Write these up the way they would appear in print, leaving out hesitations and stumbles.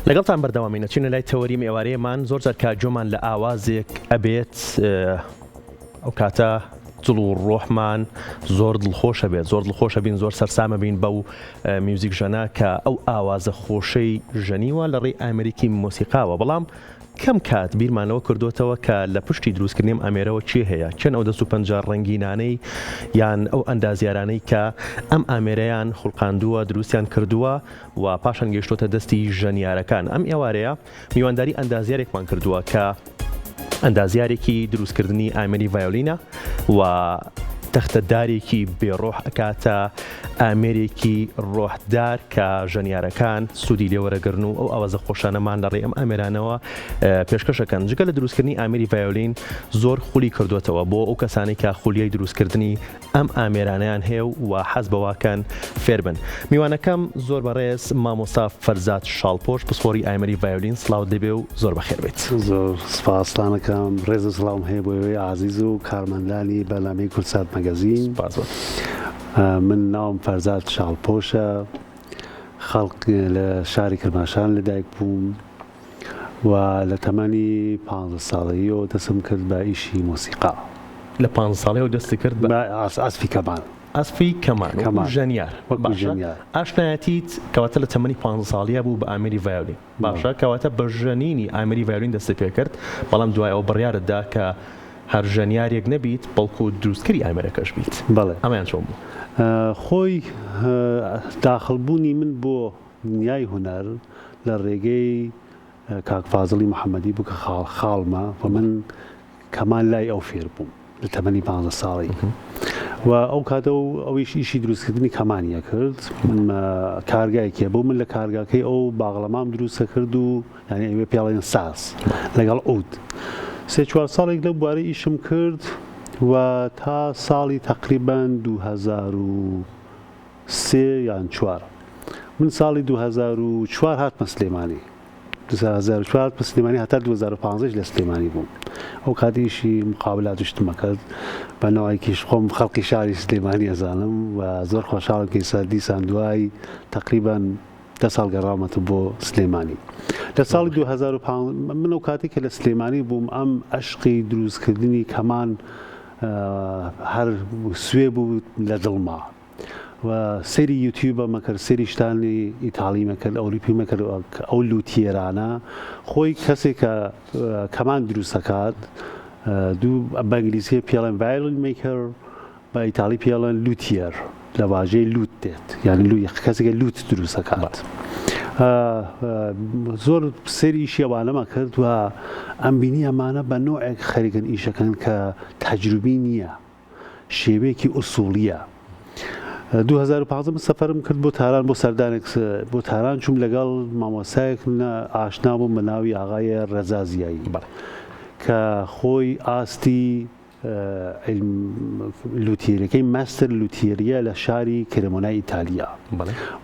لەگەڵتان بەردەوامین ئەچینە لای تەوەری ئێوارەیەمان زۆر جار کە گوێمان لە ئاوازێک ئەبێت ئەو کاتە دڵ و ڕۆحمان زۆر دڵخۆشە بێت زۆر دڵخۆشە بین زۆر سەرسامە بین بەو میوزیک ژەنە کە ئەو ئاوازە خۆشەی ژەنیوە لە ڕێی ئامێرێکی مۆسیقاوە بەڵام کەم کات بیرمان لەوە کردۆتەوە کە لە پشتی دروستکردنی ئەم ئامێرەوە کێ هەیە؟ کێن ئەو دەست و پەنجە ڕەنگینانەی یان ئەو ئەندازیارانەی کە ئەم ئامێرەیان خوڵقاندووە، دروستیان کردووە و پاشان گەیشتۆتە دەستی ژەنیارەکان؟ ئەم ئێوارەیە میوانداری ئەندازیارێکمان کردووە کە ئەندازیارێکی دروستکردنی ئامێری ڤایۆلینە و تەختە دارێکی بێ ڕۆح ئەکاتە ئامێرێکی ڕۆحدار کە ژەنیارەکان سوودی لێ وەرەگرن و ئەو ئاوازە خۆشانەمان لە ڕێی ئەم ئامێرانەوە پێشکەشەکەن. جگە لە دروستکردنی ئامێری ڤایۆلین زۆر خولی کردووەتەوە بۆ ئەو کەسانەی کە خولیای دروستکردنی ئەم ئامێرانەیان هەیە و حەز بەوەکەن فێربن. میوانەکەم زۆر بەڕێز مامۆستا فەرزاد شاڵپۆش پسپۆری ئامێری ڤایۆلین سڵاوت لێبێ و زۆر بەخێر بێیت. زۆر سپاستان ئەکەم، ڕێز و سڵاوم هەیە بۆ ئێوەی ئازیز و کارمەندانی بەرنامەی کوردسات مەگەزین. سپاس بۆت. من ناوم فەرزاد شاڵپۆشە، خەڵک لە شاری کرماشان لەدایک بووم و لە تەمەنی پانزە ساڵەییەوە دەستم کرد بە ئیشی مۆسیقا. لە پانزە ساڵیەوە دەستت کرد بە. بە ئەسپی کەمان. ئەسپی کەمان وەکو ژەنیار. وەکو ژەنیار. ئاشنایەتیت کەواتە لە تەمەنی پانزە ساڵییا بوو بە ئامێری ڤایۆلین. باشە کەواتە بە ژەنینی ئامێری ڤایۆلین دەستت پێ کرد، بەڵام دوای ئەوە بڕیارت دا کە هەر ژەنیارێک نەبیت بەڵکو دروستکەری ئامێرەکەش بیت. بەڵێ. ئەمەیان چۆن بوو؟ خۆی داخڵ بوونی من بۆ دنیای هونەر لە ڕێگەی کاک فازڵی محەمەدی بوو کە خاڵ خاڵمە و من کەمان لای ئەو فێر بووم لە تەمەنی پانزە ساڵی و ئەو کاتە و ئەویش ئیشی دروستکردنی کەمانی ئەکرد کارگایەکی هەبوو من لە کارگاکەی ئەو باغڵەمام دروست ئەکرد و یعنی ئەوێ پێڵێن ساز لەگەڵ عود سێ چوار ساڵێک لەو بوارەی ئیشم کرد و تا ساڵی تەقریبەن 2003 یان چوار من ساڵی 2004 هاتمە سلێمانی 2004 هاتمە سلێمانی هەتا 2015 لە سلێمانی بووم ئەو کات ئیشی مقابلات و شتمە کرد بە نەوەیەکیش خۆم خەڵکی شاری سلێمانی ئەزانم و زۆر خۆشحاڵم کە ئیستا دیسان دوای تەقریبەن دە ساڵ گەڕاومەتە بۆ سلێمانی لە ساڵی 2015 من ئەو کاتێک کە لە سلێمانی بووم ئەم ئەشقی دروستکردنی کەمان هەر سوێ بوو لە دڵما و سەیری یوتیوبم ئەکرد سەیری شتانی ئیتاڵیم ئەکرد ئەوروپیم ئەکرد ئەو luthier انە خۆی کەسێک کە کەمان دروست ئەکات دوو بە ئینگلیزی پێڵێن violin maker بە ئیتاڵی پێڵێن luthier لە واژەی لوت دێت یعنی لو کەسێکە لوت دروست ئەکات زۆر سەیری ئیشی ئەوانەمە کرد و ئەم بینی ئەمانە بە نوعێک خەریکن ئیشەکەن کە تەجروبی نییە شێوەیەکی ئوسوڵیە. 2015 من سەفەرم کرد بۆ تاران بۆ سەردانێک بۆ تاران چووم لەگەڵ مامۆستایەک ئاشنا بووم بە ناوی ئاغای ڕەزا زیایی کە خۆی ئاستی luthier ەکەی master luthier ە لە شاری کرێمۆنای ئیتالیا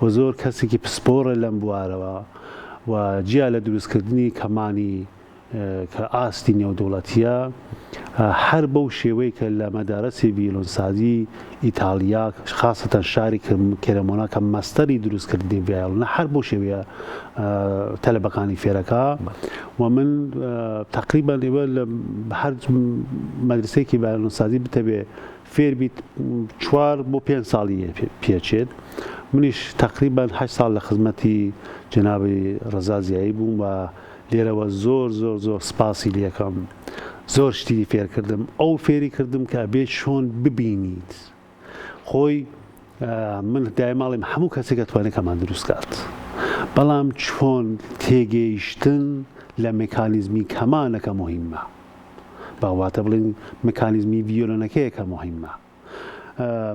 و زۆر کەسێکی پسپۆڕە لەم بوارەوە و جیا لە دروستکردنی کەمانی کە ئاستی نێودوڵەتییە، هەر بەو شێوەی کە لە مەدارەسی ڤیۆلۆنسازی ئیتاڵیا خاسەتەن شاری کرێمۆنا کە مەستەری دروستکردنی ڤیۆلۆنە هەر بەو شێوەیە تەلەبەکانی فێرەکا و من تەقریبەن ئێوە لە هەر مەدرسەیەکی ڤیۆلۆنسازی بتەوێ فێر بیت چوار بۆ پێنج ساڵی پێچێت منیش تەقریبەن هەشت ساڵ لە خزمەتی جەنابی ڕەزا زیایی بووم و لێرەوە زۆر زۆر زۆر سپاسی لێکەم زۆر شتی فێرکردم ئەو فێری کردم کە ئەبێ چۆن ببینیت خۆی من دایماڵیم هەموو کەسێک ئەتوانێت کەمان دروست کات بەڵام چۆن تێگەیشتن لە مکانیزمی کەمانەکە مهمە باواتە بڵین مکانیزمی ڤیۆلۆنەکەیە کە مهمە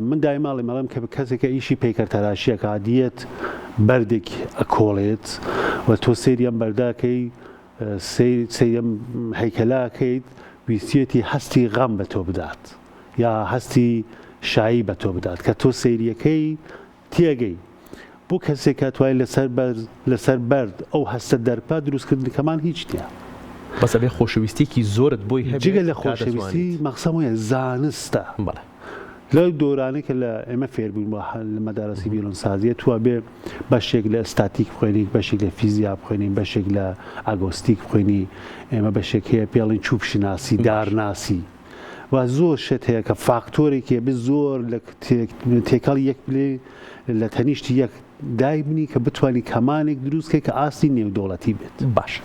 من دایما ئەڵێم ئەڵێم کە کەسێکە ئیشی پەیکەرتەراشی ئەکات دیەت بەردێک ئەکۆڵێت و تۆ سەیری ئەم بەرداکەی سەیری ئەم هەیکەلە ئەکەیت ویستیەتی هەستی غەم بە تۆ بدات یا هەستی شایی بە تۆ بدات کە تۆ سەیریەکەی تێگەی بۆ کەسێک کە توانی لەسەر بەرد لەسەر بەرد ئەو هەستە دەربکات دروستکردنی کەمان هیچ نییە. بەس ئەبێ خۆشەویستیەکی زۆرت بۆی هەبێت جگە لە خۆشەویستی مەقسەم وەیە زانستە. بەڵێ. لەو دۆرانەی کە لە ئێمە فێر بووین بە لە مەدارەسی ڤیۆلۆن سازیە تو ئەبێ بەشێک لە ئستاتیک بخوێنی بەشێک لە فیزیا بخوێنی بەشێک لە ئاگۆستیک بخوێنی ئێمە بەشێک هەیە پێڵین چوب شناسی دارناسی و زۆر شت هەیە کە فاکتۆرێکی بێ زۆر لە تێکەڵی یەک بلێ لە تەنیشتی یەک دایبنی کە بتوانی کەمانێک دروست کەی کە ئاستی نێودەوڵەتی بێت. باشە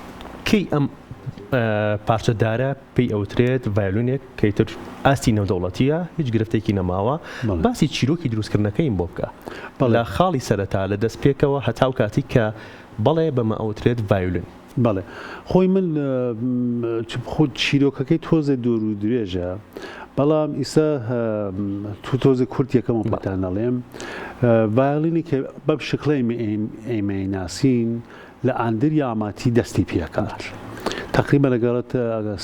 کەی ئەم پارچە دارە پێی ئەوترێت ڤایۆلینێک کە ئیتر ئاستی نێودەوڵەتیە هیچ گرفتێکی نەماوە باسی چیرۆکی دروستکردنەکەیم بۆ بکە لە خاڵی سەرەتا لە دەستپێکەوە هەتاو کاتی کە بەڵێ بەمە ئەوترێت ڤایۆلین. بەڵێ خۆی من خۆ چیرۆکەکەی تۆزێ دوور و درێژە بەڵام ئیسە تو تۆزێ کورت یەکەمە پێتان ئەڵێم ڤایۆلینی کە بەم شکڵەی ئێمەی ناسین لە ئاندریا ئاماتی دەستی پێکات تقریبا لەگەڵت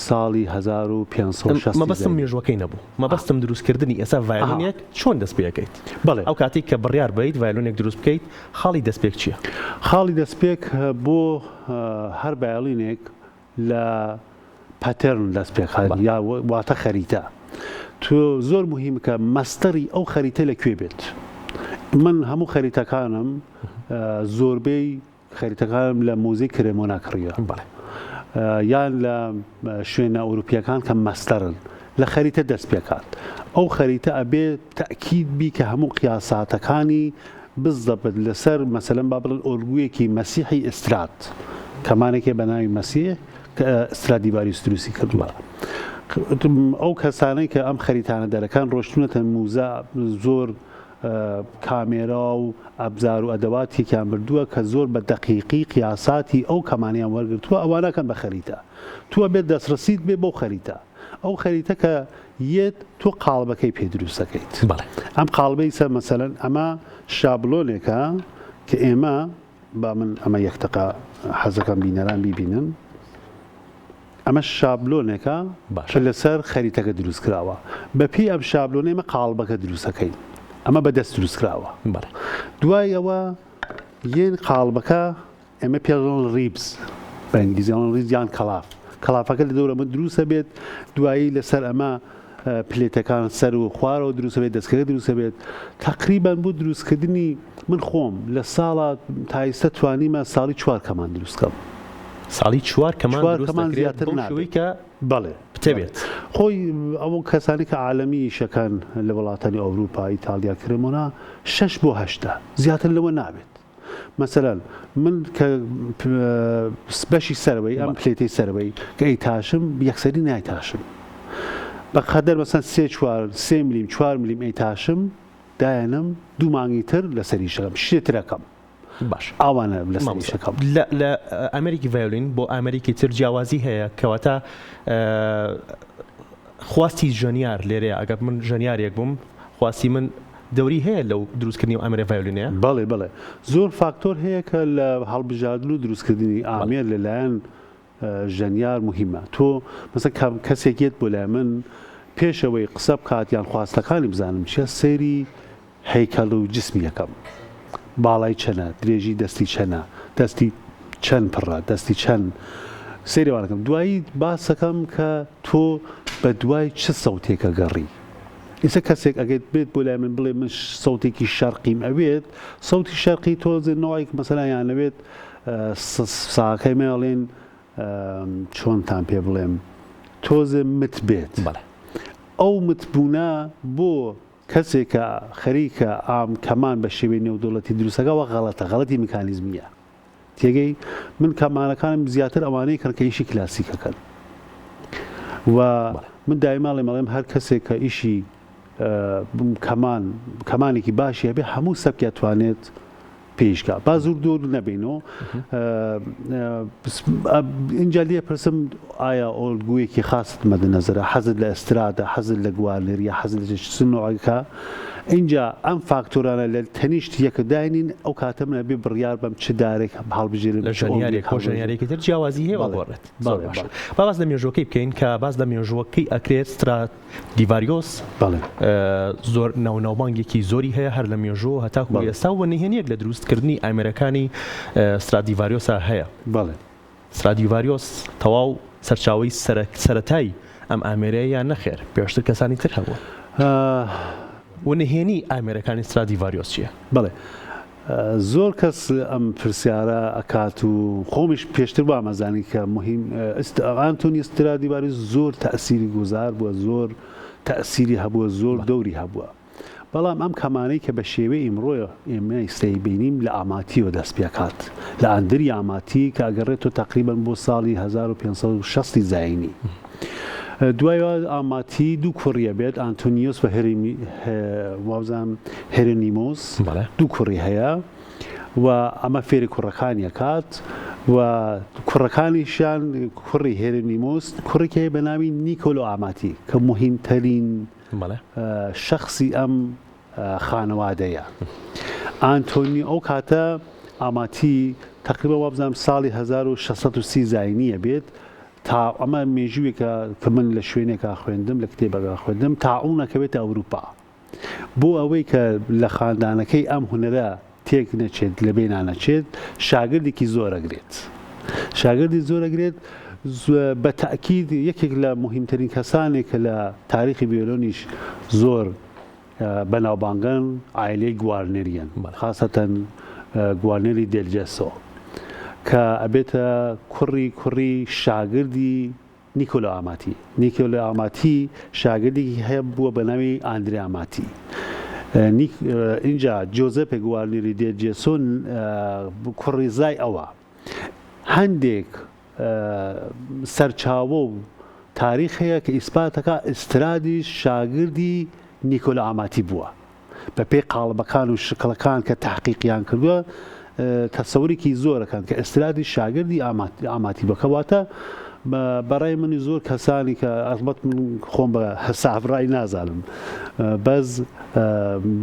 ساڵی 1560 مەبەستم مێژوەکەی نەبوو مەبەستم دروستکردنی ئێستا ڤایۆلینێک چۆن دەست پێەکەیت بەڵێ ئەو کاتێک کە بڕیار بیت ڤایۆلینێک دروست بکەیت خاڵی دەستپێک چییە؟ خاڵی دەستپێک بۆ هەر ڤایۆلینێک لە pattern دەست پێکات یا واتە خەریتە. تۆ زۆر موهیمە کە مەستەری ئەو خەریتە لە کوێ بێت. من هەموو خەریتەکانم زۆربەی خەریتەکانم لە موزەی کرێمۆنا کڕیوە یان لە شوێنە ئەوروپیەکان کە مەستەرن لە خەریتە دەست پێکات ئەو خەریتە ئەبێ تەئکید بی کە هەموو قیاساتەکانی بزەبت لەسەر مەسەلەن با بڵێن ئۆلگویەکی مەسیحی ئستراد کەمانێکێ بە ناوی مەسیح کە ئسترادیڤاریوس دروستی کردووە ئەو کەسانەی کە ئەم خەریتانە دەرەکان ڕۆشتونەتە موزە زۆر کامێرا و ئەبزار و ئەدەواتێکیان بردووە کە زۆر بە دەقیقی قیاساتی ئەو کەمانەیان وەرگرتووە ئەوانەکەن بە خەریتە تو ئەبێت دەستڕسیت بێ بەو خەریتە ئەو خەریتە کە یەت تۆ قاڵبەکەی پێ دروست دەکەیت. بەڵێ. ئەم قاڵبەی سە مەسەلەن ئەمە شابلۆنێکە کە ئێمە با من ئەمە یەک دەقە حەزەکەم بینەران بیبینن ئەمە شابلۆنێکە باشە. کە لەسەر خەریتەکە دروست کراوە بە پێی ئەم شابلۆنە ئێمە قاڵبەکە دروست دەکەین ئەمە بە دەست دروست کراوە. بەڵێ. دوای ئەوە یێن قاڵبەکە ئێمە پێ دەڵێن ribs بە ئینگلیزی ئەڵێن ribs یان کەڵاف کەڵافەکە لە دەور ئەمە دروستە بێت دوایی لەسەر ئەمە پلێتەکان سەر و خوارەوە دروستە بێت دەستکەکە دروستە بێت تقریبان بۆ دروستکردنی من خۆم لە ساڵا تا ئیستا توانیمە ساڵی چوار کەمان دروست کەم ساڵی چوار کەمان چوار دروست کەمان دەکرێت زیاتر بەو نابێت شێوەی کە بەڵێ بتەوێت. خۆی ئەو کەسانی کە عالەمی ئیشەکان لە وڵاتانی ئەوروپا ئیتاڵیا کرێمۆنا شەش بۆ هەشتە زیاتر لەوە نابێت مەسەلەن من کە بەشی سەرەوەی ئەم پلێتەی سەرەوەی کە ئەیتاشم یەکسەری نایتاشم بە قەدەر مەسەن سێ چوار سێ ملیم چوار ملیم ئەیتاشم دایەنم دوو مانگی تر لەسەری شەکەم شتێ ترەکەم باش ئاوانە لەسەری شەکەم لە لە ئامێرێکی ڤایۆلین بۆ ئامێرێکی تر جیاوازی هەیە کەواتە خواستی ژەنیار لێرەیە ئەگەر من ژەنیارێک بووم خواستی من دەوری هەیە لەو دروستکردنی ئەو ئامێرە ڤایۆلینەیە؟ بەڵێ بەڵێ زۆر فاکتۆر هەیە کە لە هەڵبژاردن و دروستکردنی ئامێر لەلایەن ژەنیار موهیمە تۆ مەسەن کەسێک یەت بۆ لای من پێش ئەوەی قسە بکات یان خواستەکانی بزانم چیە سەیری هەیکەل و جسمی ئەکەم باڵای چەنە درێژی دەستی چەنە دەستی چەند پڕە دەستی چەند سەیری ئەوانە کەم دوایی باسەکەم کە تۆ بە دوای چ سەوتێکە گەڕی ئیستا کەسێک ئەگەر بێت بۆ لای من بڵێ من سەوتێکی شەرقیم ئەوێت سەوتی شەرقی تۆزێ نۆعێک مەسەلەن یان ئەوێت ساکەی مەڵێن چۆنتان پێ بڵێم تۆزێ مت بێت بەڵێ ئەو متبوونە بۆ کەسێکە خەریکە ئام کەمان بە شێوەی نێودەوڵەتی دروستەکەەوە غەڵەتە غەڵەتی میکانیزمیە تێگەی من کەمانەکانم زیاتر ئەوانەی کەن کە ئیشی کلاسیکەکەن و من دایما ڵێم ئەڵێم هەر کەسێک کە ئیشی کەمان کەمانێکی باشی هەبێ هەموو سەبکیا توانێت پێیشکا با زۆر دوور نەبینەوە اینجا لێ پرسم ئایا ئۆلگویەکی خاست مەدە نەزرە حەزت لە ئەسترادە حەزت لە گوارنێریە حەزت لە چ نوعێکە ئینجا ئەم فاکتۆرانە لە تەنیشت یەک داینین ئەو کاتە من ئەبێ بڕیار بەم چ دارێک هەڵبژێرم لە چ ژەنیارێک ئۆلگویەک بۆ هەڵبژێرم. ژەنیارێکی تر جیاوازی هەیە و بەڵێ ئەگۆڕێت. زۆر بەڵێ باشە بەڵێ. با باس لە مێژووەکەی بکەین کە باس لە مێژووەکەی ئەکرێت سترادیڤاریۆس بەڵێ. زۆر ناوناوبانگێکی زۆری هەیە هەر لە مێژوو هەتاکوو بەڵێ. ئێستا و نهێنییەک لە دروستکردنی ئامێرەکانی سترادیڤاریۆسا هەیە. بەڵێ. سترادیڤاریۆس تەواو سەرچاوەی سەرەتای ئەم ئامێرەیە یان نەخێر پێشتر کەسانی تر هەبوون؟ و نهێنی ئامێرەکانی سترادیڤاریۆس چییە؟ بەڵێ زۆر کەس ئەم پرسیارە ئەکات و خۆمیش پێشتر وامەزانی کە مهم ئانتۆنی سترادیڤاریۆس زۆر تەئسیری گوزار بووە زۆر تەئسیری هەبووە زۆر دەوری هەبووە بەڵام ئەم کەمانەی کە بە شێوەی ئیمڕۆ ئێمە ئیستا ئەیبینین لە ئاماتیەوە دەست پێکات لە ئاندری ئاماتی کە ئەگەڕێتەوە تەقریبەن بۆ ساڵی 1560 زایینی دوای ئاماتی دوو کوڕی ئەبێت ئانتۆنیۆس و هێرمی وابزانم هێرنیمۆس دوو کوڕی هەیە و ئەمە فێری کوڕەکانی ئەکات و کوڕەکانیشیان کوڕی هێرنیمۆس کوڕێکی هەیە بە ناوی نیکۆلۆ ئاماتی کە موهیمترین شەخسی ئەم خانەوادەیە. ئانتۆنی ئەو کاتە ئاماتی تەقریبا وابزانم ساڵی 1630 زاینیە بێت تا ئەمە مێژووێکە کە من لە شوێنێکا خوێندم لە کتێبەکە خوێندم تاعون ئەکەوێتە ئەوروپا بۆ ئەوەی کە لە خاندانەکەی ئەم هونەرە تێک نەچێت لە بێنا نەچێت شاگردێکی زۆر ئەگرێت شاگردی زۆر ئەگرێت بە تاکید یەکێک لە مهمترین کەسانێک کە لە تاریخی ڤیۆلۆنیش زۆر بەناوبانگن عایلەی گوارنێریەن خاسەتەن گوارنێری دێل جێسۆ کە ئەبێتە کوڕی کوڕی شاگردی نیکۆلۆ ئاماتی نیکۆلۆ ئاماتی شاگردێکی هەیە بووە بە ناوی ئاندرێ ئاماتی ئینجا جۆزێپێ گوارنێری دێل جێسۆ کوڕیزای ئەوە هەندێک سەرچاوە و تاریخ هەیە کە ئیسپات ئەکا ئیسترادیش شاگردی نیکۆلا ئاماتی بووە. بە پێی قاڵبەکان و شکڵەکان کە تەحقیقیان کردووە تەسەورێکی زۆر ئەکەن کە ئیسترادیش شاگردی ئاماتی بووە. کەواتە بە ڕای منی زۆر کەسانی کە ئەڵبەت من خۆم بە ساحب ڕای نازانم بەس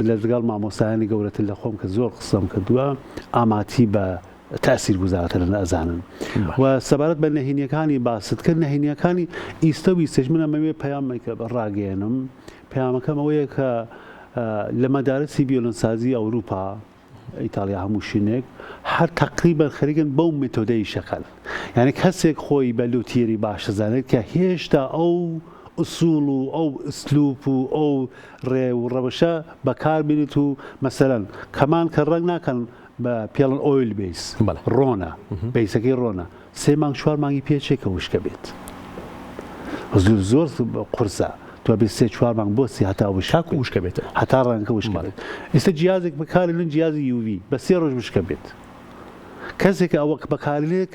لەگەڵ مامۆستایانی گەورەتر لە خۆم کە زۆر قسەم کردووە ئاماتی بە تاسیر گوزارترن ئەزانن و سەبارەت بە نەهینیەکانی باست کرد نەهینیەکانی ئیستە و ئیستەش من ئەمەوێ پەیامێک ڕاگەیەنم پەیامەکەم ئەوەیە کە لە مەدارسی ڤیۆلۆنسازی ئەوروپا ئیتاڵیا هەموو شوێنێک هەر تەقریبەن خەریکن بەو مێتۆدەی شەکەن یعنی کەسێک خۆی بە luthier ی باش دەزانێت کە هێشتا ئەو ئوسوڵ و ئەو ئسلوب و ئەو ڕێ و ڕەوشە بەکار بێنێت و مەسەلەن کەمان کە ڕەنگ ناکەن بە پێڵن oil base ڕۆنە base ەکەی ڕۆنە سێ مانگ چوار مانگی پێچێ کە وشکە بێت زۆر زۆر قورسە تو بێ سێ چوار مانگ بۆ سی هەتا وشک وشکە بێت هەتا ڕەنگەکە وشکە بێت ئێستا جیازێک بەکاری لن جیازی UV بە سێ ڕۆژ وشکە بێت کەسێک ئەوە بەکارلێک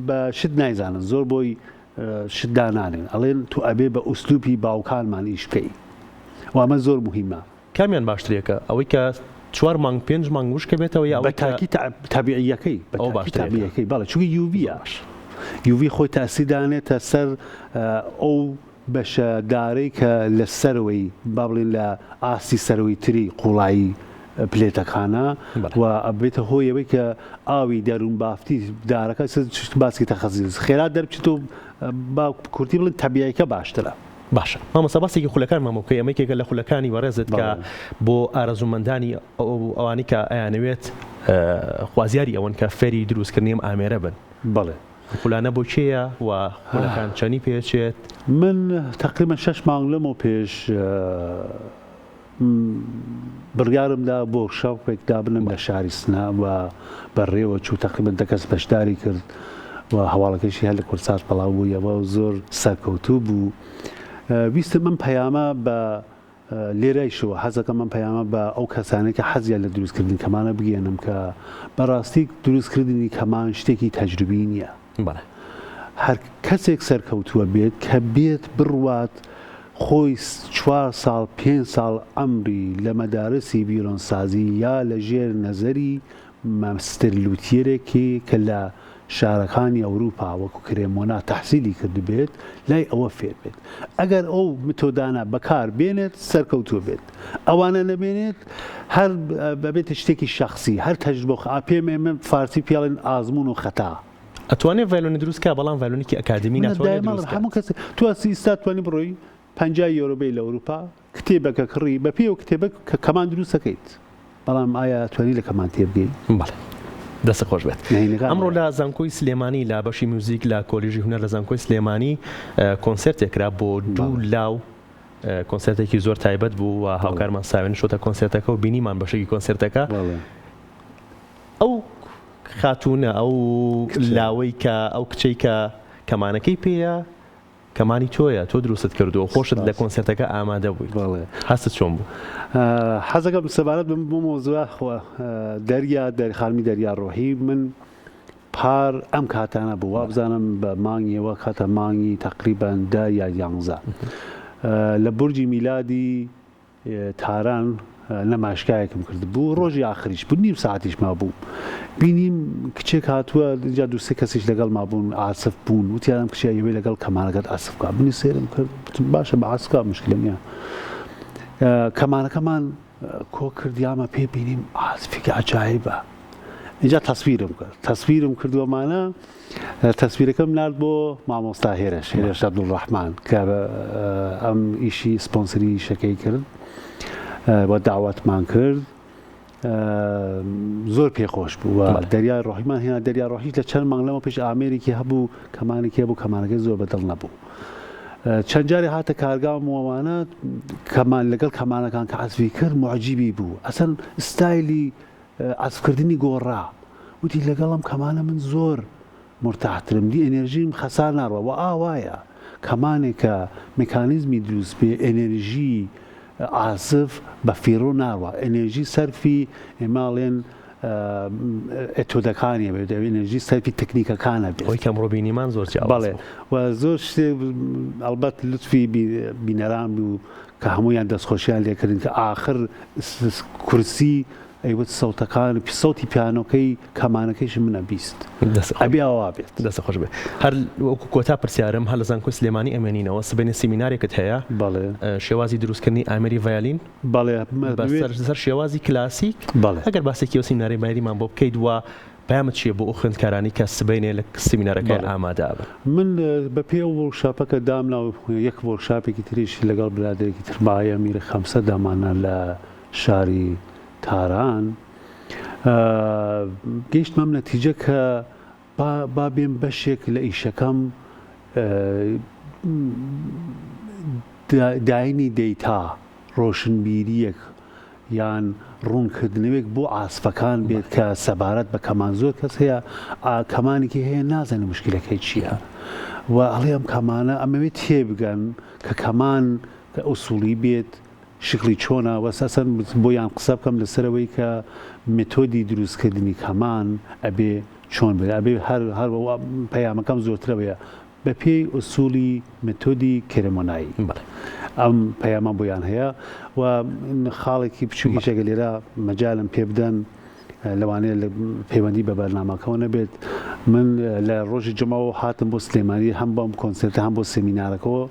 بە شت نایزانن زۆر بۆی شت دانانێن ئەڵێن تو ئەبێ بە ئوسلوبی باوکانمان ئیش بکەی و ئەمە زۆر مهمە. کامیان باشترێکە ئەوەی کە چوار مانگ پێنج مانگ وشکە بێتەوە یا ئەوەی کە. بە تاکی تەبیعیەکەی بە ئەوە تاکی باشترێکە. تەبیعیەکەی بەڵێ چونکە UV ە باش. UV خۆی تاسیر دانێتە سەر ئەو بەشە دارەی کە لە سەرەوەی با بڵێین لە ئاستی سەرەوەی تری قوڵایی پلێتەکانە بەڵێ. و ئەبێتە هۆی ئەوەی کە ئاوی دەروون بافتی دارەکە باسکی تەخەزیز خێرا دەربچێتەوە با کورتی بڵێین تەبیعیەکە باشترە. باشە مامۆستا باسێکی خولەکانمان بۆ بکەی ئەمە یەکێکە لە خولەکانی بەڕێزت کە بۆ ئارەزوومەندانی ئەوانی کە ئەیانەوێت خوازیاری ئەوەن کە فێری دروستکردنی ئەم ئامێرە بن. بەڵێ. خولانە بۆ کێیە و خولەکان چەنی پێچێت؟ من تەقریبەن شەش مانگ لەمەو پێش بڕیارم دا workshop ێک دابنێم لە شاری سنە و بەڕێوە چوو تەقریبەن دە کەس بەشداری کرد و هەواڵەکەشی هەر لە کوردسات بڵاو بوویەوە و زۆر سەرکەوتوو بوو. ویستم ئەم پەیامە بە لێرەیشەوە حەزەکەم ئەم پەیامە بە ئەو کەسانەی کە حەزیان لە دروستکردنی کەمانە بگەیەنم کە بەڕاستی دروستکردنی کەمان شتێکی تەجروبی نییە. بەڵێ. هەر کەسێک سەرکەوتووە بێت کە بێت بڕوات خۆی چوار ساڵ پێنج ساڵ عەمری لە مەدارسی ڤیۆلۆنسازی یا لە ژێر نەزەری ماستەر luthier ێکی کە لە شارەکانی ئەوروپا وەکو کرێمۆنا تەحسیلی کردبێت لای ئەوە فێر بێت ئەگەر ئەو متۆدانە بەکار بێنێت سەرکەوتوو بێت ئەوانە نەبێنێت هەر بەبێتە شتێکی شەخسی هەر تەجربە و پێم ئێمە فارسی پێڵێن ئازمون و خەتا. ئەتوانێ ڤایلۆنی دروست کا بەڵام ڤایلۆنێکی ئەکادیمی ناتوانێ دروست کات. هەموو کەس تۆ ئیستا توانی بڕۆی 50 یۆرۆ بەی لە ئەوروپا کتێبەکە کڕی بە پێی ئەو کتێبە کە کەمان دروست ئەکەیت بەڵام ئایا ئەتوانی لە کەمان تێبگەی؟ بەڵێ دەستت خۆش بێت. ئەمڕۆ لە زانکۆی سلێمانی لە بەشی میوزیک لە کۆلیژی هونەر لە زانکۆی سلێمانی کۆنسێرتێک کرا بۆ دوو لاو. کۆنسێرتێکی زۆر تایبەت بوو و هاوکارمان ساوێن شۆتە کۆنسێرتەکە و بینیمان بەشێکی کۆنسێرتەکە. ئەو خاتوونە، ئەو لاوەی کە ئەو کچەی کە کەمانەکەی پێیە، کەمانی تۆیە، تۆ دروستت کردووە و خۆشت لە کۆنسێرتەکە ئامادە بوویت. هەستت چۆن بوو؟ حەزەکەم سەبارەت بەم مەوزوعە دەریا، خانمی دەریا ڕۆحی، من پار ئەم کاتانە بوو وابزانم بە مانگیەوە کاتە مانگی تەقریبەن دە یا یانزە لە بورجی میلادی تاران نەمایشگایەکم کردبوو ڕۆژی ئاخریش بوو نیم ساعتیش مابوو بینیم کچێک هاتووە جا دوو سێ کەسیش لەگەڵ مابوون عاسف بوون وتیان ئەم کچە ئەیەوێ لەگەڵ کەمانەکەت عەسف بکا منی سەیرم کرد وتم باشە بە عەسف کا مشکلە نییە کەمانەکەمان کۆ کرد یامە پێ بینیم عازفێکی عەجایبە اینجا تەسویرم کرد تەسویرم کردووەمانە تەسویرەکەم نارد بۆ مامۆستا هێرش هێرش عەبدولڕەحمان کە ئەم ئیشی سپۆنسری ئیشەکەی کرد و داوەتمان کرد زۆر پێخۆش بوو و دەریای ڕۆحیمان هێنا دەریا ڕۆحیش لە چەند مانگ لەمە پێش ئامێرێکی هەبوو کەمانێکی هەبوو کەمانەکەی زۆر بەدڵ نەبوو چەند جارێ هاتە کارگام و ئەوانە کەمان لەگەڵ کەمانەکان کە عەزفی کرد موعجیبی بوو ئەسەن ستایلی عەزفکردنی گۆڕا وتی لەگەڵ ئەم کەمانە من زۆر مورتاحترم دی ئێنێرژیم خەسار ناڕوا وە ئاوایە کەمانێک کە مکانیزمی دروست بێ ئێنێرژی عازف بە فیڕۆ ناڕوا ئێنێرژی سەرفی ئێمە ئەڵێن ئێتۆدەکانی ئەبێت ئێنێرژی سەرفی تەکنیکەکان ئەبێت. ئەوەی کە ئەمڕۆ بینیمان زۆر جیاواز بەڵێ بوو. و زۆر شتێ ئەڵبەت لوتفی بینەران بوو کە هەموویان دەستخۆشیان لێکردن کە ئاخر کورسی ئەیوت سەوتەکان سەوتی پیانۆکەی کەمانەکەیشم من ئەبیست ئەبێ ئاوا بێت. دەست خۆش بێ. هەر وەکو کۆتا پرسیارم هەر لە زانکۆی سلێمانی ئەمێنینەوە سبەینێ سیمینارێکت هەیە بەڵێ. شێوازی دروستکردنی ئامێری ڤایۆلین بەڵێ بە سەر سەر شێوازی کلاسیک بەڵێ. ئەگەر باسێکی ئەو سیمینارەی ڤایۆلینمان بۆ بکەیت و پەیامت چییە بۆ ئەو خوێندکارانەی کە سبەینێ لە سیمینارەکە بەڵێ. ئامادە ئەبن؟ من بە پێی ئەو workshop ە کە دامنا و یەک workshop ێکی تریش لەگەڵ برادەرێکی تر مایە میرە خەمسە داماننا لە شاری تاران گەیشتمە ئەم نەتیجە کە با با بێم بەشێک لە ئیشەکەم داینی دەیتا ڕۆشنبیریەک یان ڕوونکردنەوەیەک بۆ عاسفەکان بێت کە سەبارەت بە کەمان زۆر کەس هەیە کەمانێکی هەیە نازانێت مشکلەکەی چییە و ئەڵێ ئەم کەمانە ئەمەوێت تێبگەن کە کەمان کە ئوسوڵی بێت شکڵی چۆنە وە ئەسەن بۆیان قسە بکەم لەسەر ئەوەی کە مێتۆدی دروست کردنی کەمان ئەبێ چۆن بێت ئەبێ هەر هەر پەیامەکەم زۆرترەوەیە بە پێی ئوسوڵی مێتۆدی کرێمۆنایی ئەم پەیامە بۆیان هەیە و خاڵێکی بچووکیش ئەگەر لێرە مەجالم پێ بدەن لەوانەیە لە پەیوەندی بە بەرنامەکەوە نەبێت من لە ڕۆژی جمعەوە هاتم بۆ سلێمانی هەم بۆ ئەم کۆنسێرتە هەم بۆ سێمینارەکەوە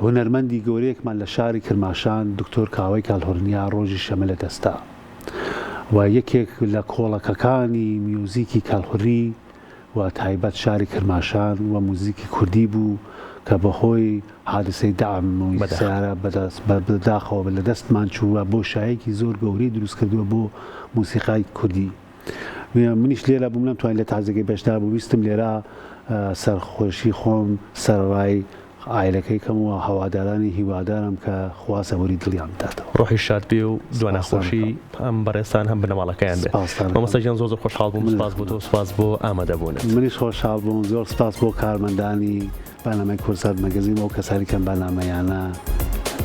هونەرمەندی گەورەیەکمان لە شاری کرماشان دکتۆر کاوەی کالهۆرنیا ڕۆژی شەمە لە دەستا و یەکێک لە کۆڵەکەکانی میوزیکی کەلهوڕی و تایبەت شاری کرماشان و موزیکی کوردی بوو کە بەهۆی حادسەی دەعم و سەیارە بەداخەوە لە دەستمان چوو و بۆشایەکی زۆر گەورەی دروست کردووە بۆ موسیقای کوردی. منیش لێرە بووم نەمتوانی لە تازەگەی بەشدار بووم ویستم لێرە سەرخۆشی خۆم سەرەڕای عایلەکەی کەم و هەوادارانی هیوادارم کە خوا سەبوری دڵیان بداتەوە. ڕۆحی شاد بێ و دوا ناخۆشی هەم بەڕێزتان هەم بنەماڵەکەیان بێ. مامۆستا گیان زۆر زۆر خۆشحاڵ بووم سوپاس بۆ تۆ سوپاس بۆ ئامادەبوونت. منیش خۆشحاڵ بووم زۆر سوپاس بۆ کارمەندانی بەرنامەی کوردسات مەگەزین و ئەو کەسانی کە ئەم بەرنامەیانە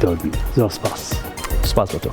دەوربین زۆر سوپاس. سوپاس بۆ تۆ.